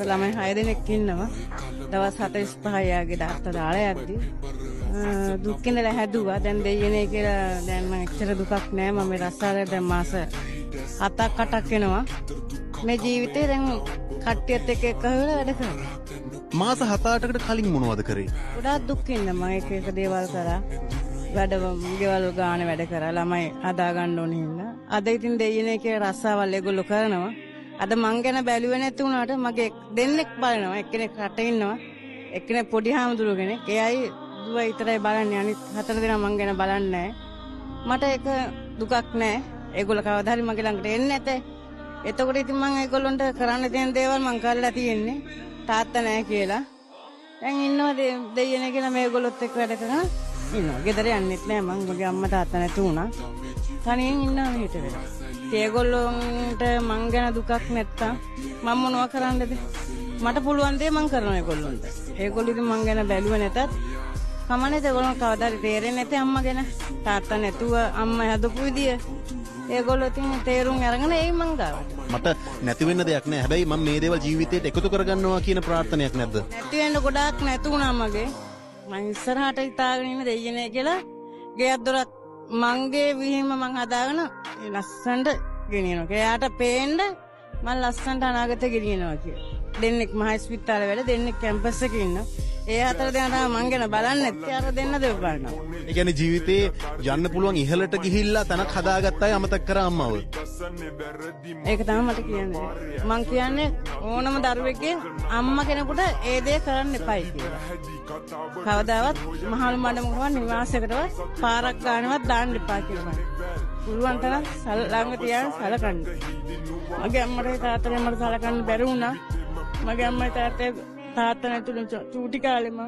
ළමයි 6 දෙනෙක් ඉන්නවා. දවස් 45 යාගේ තාත්තා දාලා යද්දි දුක් ඉඳලා හැදුවා. දැන් දෙයියනේ කියලා දැන් මම එච්චර දුකක් නෑ. මම මේ රස්සාවල දැන් මාස 7ක් 8ක් වෙනවා. මේ ජීවිතේ දැන් කට්ටියත් එක්ක එක වෙලා වැඩ කරනවා. මාස 7-8කට කලින් මොනවද කරේ? ගොඩාක් දුක් විඳා මම එක එක දේවල් කරා. වැඩ ගෙවල් ගාන වැඩ කරා. ළමයි හදා ගන්න ඕන හින්දා. අද ඉතින් දෙයියනේ කියලා රස්සාවල් ඒගොල්ලෝ කරනවා. අද මං ගැන බැලුවේ නැති වුණාට මගේ දෙන්නෙක් බලනවා. එක්කෙනෙක් රටේ ඉන්නවා. එක්කෙනෙක් පොඩි හාමුදුරුවෝ කෙනෙක්. එයයි දුව විතරයි බලන්නේ. අනිත් හතර දෙනා මං ගැන බලන්නේ නැහැ. මට ඒක දුකක් නෑ. ඒගොල්ලෝ කවදා හරි මගේ ළඟට එන්නේ නැතේ. එතකොට ඉතින් මං ඒගොල්ලන්ට කරන්න තියෙන දේවල් මං කරලා තියෙන්නේ. තාත්තා නෑ කියලා. දැන් ඉන්නවා දෙයියනේ කියලා මේගොල්ලොත් එක්ක වැඩ කරන ඉන්නවා. ගෙදර යන්නෙත් නෑ මං. මගේ අම්මා තාත්තා නැති වුණා. තනියෙන් ඉන්නවා මෙහෙට වෙලා. ඒගොල්ලොන්ට මං ගැන දුකක් නැත්තම් මං මොනවා කරන්නද? මට පුළුවන් දේ මං කරනවා ඒගොල්ලොන්ට. ඒගොල්ලෝ ඉතින් මං ගැන බැලුවේ නැතත් කමන්නේ. ඒගොල්ලෝ කවදා හරි තේරෙන්නේ නැති අම්මා ගැන. තාත්තා නැතුව අම්මා හදපු විදිය. ඒගොල්ලෝ ඉතින් තේරුම් අරගෙන එයි මං ගාවට. මට නැති වෙන්න දෙයක් නෑ. හැබැයි මම මේ දේවල් ජීවිතේට එකතු කරගන්නවා කියන ප්‍රාර්ථනයක් නැද්ද? නැති වෙන්න ගොඩාක් නැතු වුණා මගේ. මං ඉස්සරහට හිතාගෙන ඉන්න දෙයියනේ කියලා ගෙයක් දොරක් මංගේ විහිම මං හදාගෙන ලස්සනට ගෙනියනවා. එයාට පේන්න මං ලස්සනට අනාගතේ ගෙනියනවා කියලා. දෙන්නෙක් මහා ඉස්පිරිතාලේ වැඩ, දෙන්නෙක් කැම්පස් එකේ ඉන්නවා. ඒ හතර දෙනා තමයි මං ගැන බලන්නේ නැත්තේ. අර දෙන්න දෙව බලනවා. ඒ කියන්නේ ජීවිතේ යන්න පුළුවන් ඉහළට ගිහිල්ලා තැනක් හදාගත්ත අය අමතක කරා අම්මව. ඒක තමයි මට කියන්නේ. මං කියන්නේ ඕනම දරුවෙක්ගෙන් අම්මා කෙනෙකුට ඒ දේ කරන්න එපයි කියලා. කවදාවත් මහලු මඩමකවත් නිවාසයකටවත් පාරක් ගානවත් දාන්න එපා කියලා මං. පුළුවන් තරම් ළඟ තියාගෙන සලකන්න. මගේ අම්මට තාත්තට මට සලකන්න බැරි වුණා. මගේ අම්මයි තාත්තයි තාත්තා නැතුණ චූටි කාලෙම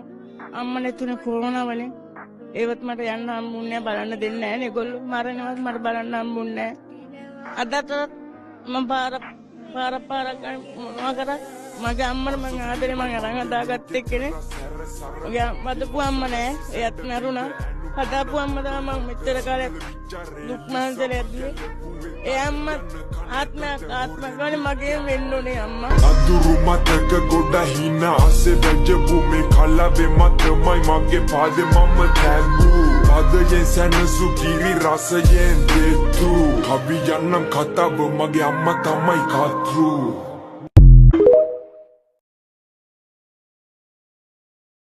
අම්මා නැතුණ කොරෝනා වලින් ඒවත් මට යන්න හම්බුන්නේ නැහැ, බලන්න දෙන්නේ නැහැ නේ ඒගොල්ලෝ. මරණවත් මට බලන්න හම්බුන්නේ නැහැ. අදට මම පාර පාර පාර ගන්න මොනවා කරත් මගේ අම්මට මං ආදරේ මං අරන් හදාගත්තේ කෙනෙක්. මගේ වදපු අම්මා නෑ, එයත් මැරුණා. හදාපු අම්මා තමයි මං මෙච්චර කාලයක් දුක් මහන්සියලා ඇදුවේ. ඒ අම්මා ආත්මයක් ආත්මයක් වගේ මගේ වෙන්න ඕනේ අම්මා. අදුරු මතක ගොඩ හින අසේ වැජබු මේ කලබේ මතමයි මගේ පාදේ මම තැබූ. පදයෙන් සැනසු කිරි රසයෙන් දෙතු කවි යන්නම් කතාව මගේ අම්මා තමයි කතෘ.